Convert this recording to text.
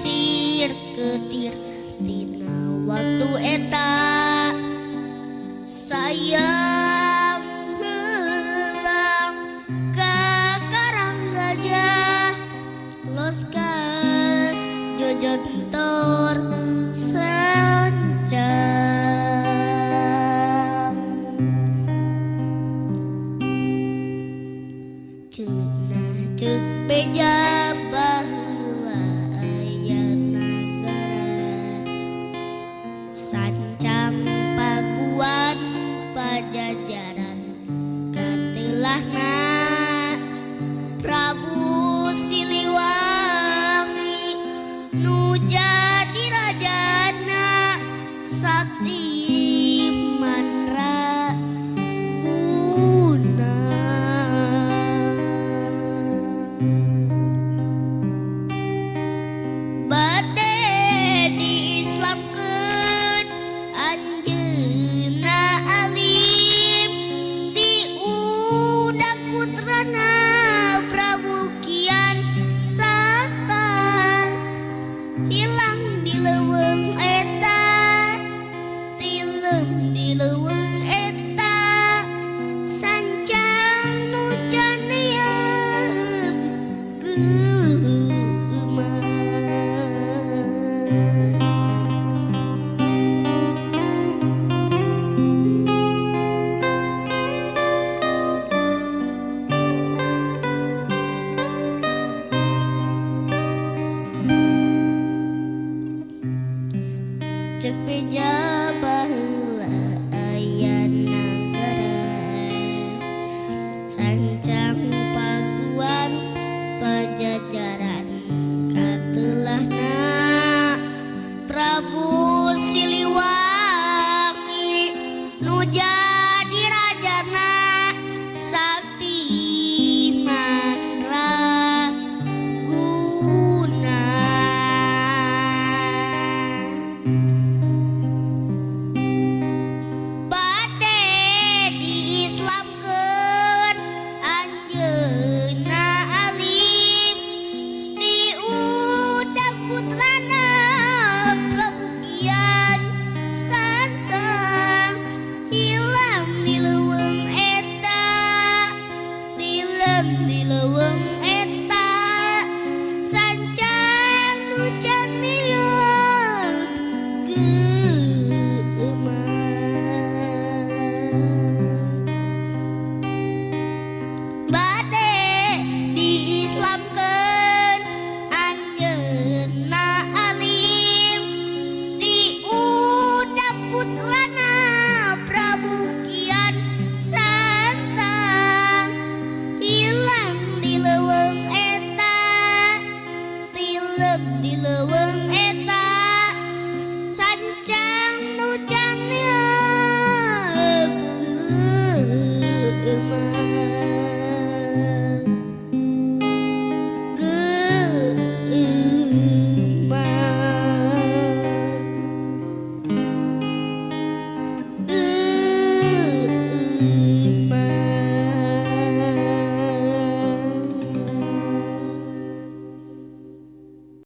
sisir ketir tina waktu eta sayang heulang ka Karang Gajah los ka Jojontor Sancang. Cenah ceuk beja baheula aya nagara sancang Pakuan Pajajaran katelahna Prabu Siliwangi nu jadi rajana sakti mandraguna. Bade diislamkeun anjeunna alim diudak putrana Prabu Kian Santang hilang di leuweung eta tilem di leuweung eta sancang nu caneum geumah. Cek beja